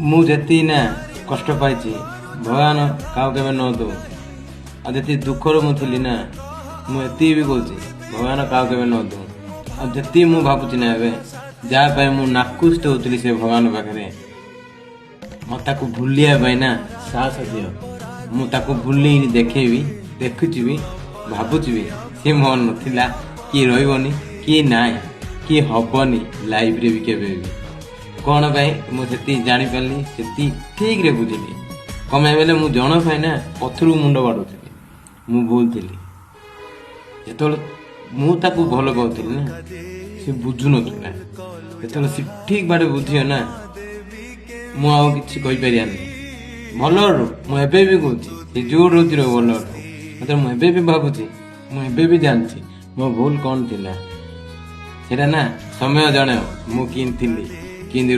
ମୁଁ ଯେତିକି ନା କଷ୍ଟ ପାଇଛି, ଭଗବାନ କାହାକୁ କେବେ ନ ଦଉ। ଆଉ ଯେତିକି ଦୁଃଖରେ ମୁଁ ଥିଲି ନା, ମୁଁ ଏତିକି ବି କହୁଛି, ଭଗବାନ କାହାକୁ କେବେ ନ ଦଉ। ଆଉ ଯେତିକି ମୁଁ ଭାବୁଛି ନା ଏବେ, ଯାହା ପାଇଁ ମୁଁ ନାକୁଷ୍ଟ ହଉଥିଲି ସେ ଭଗବାନ ପାଖରେ, ମୁଁ ତାକୁ ଭୁଲିବା ପାଇଁ ନା ସାହସ ଦିଅ। ମୁଁ ତାକୁ ଭୁଲି ଦେଖେଇବି, ଦେଖୁଛି ବି, ଭାବୁଛି ବି, ସିଏ ମୋର ନଥିଲା କି ରହିବନି କି ନାହିଁ କି ହବନି ଲାଇଫରେ ବି କେବେ ବି। କ'ଣ ପାଇଁ ମୁଁ ସେତିକି ଜାଣିପାରିଲି, ସେତିକି ଠିକରେ ବୁଝିଲି। କଣ ପାଇଁ ବୋଇଲେ ମୁଁ ଜଣ ପାଇଁ ନା ପଥରକୁ ମୁଣ୍ଡ ବାଡ଼ଉଥିଲି। ମୁଁ ଭୁଲ ଥିଲି। ଯେତେବେଳେ ମୁଁ ତାକୁ ଭଲ ପାଉଥିଲି ନା, ସେ ବୁଝୁନଥିଲା। ଯେତେବେଳେ ସେ ଠିକ ବାଟେ ବୁଝିବ ନା, ମୁଁ ଆଉ କିଛି କହିପାରିବାନି। ଭଲ ରହୁ, ମୁଁ ଏବେ ବି କହୁଛି, ସେ ଯୋଉ ରହୁଛି ରହୁ, ଭଲ ରହୁ। ମାତ୍ର ମୁଁ ଏବେ ବି ଭାବୁଛି, ମୁଁ ଏବେ ବି ଜାଣିଛି ମୋ ଭୁଲ କ'ଣ ଥିଲା। ସେଇଟା ନା ସମୟ ଜଣେଇବ ମୁଁ କେମିତି ଥିଲି, କେମିତି।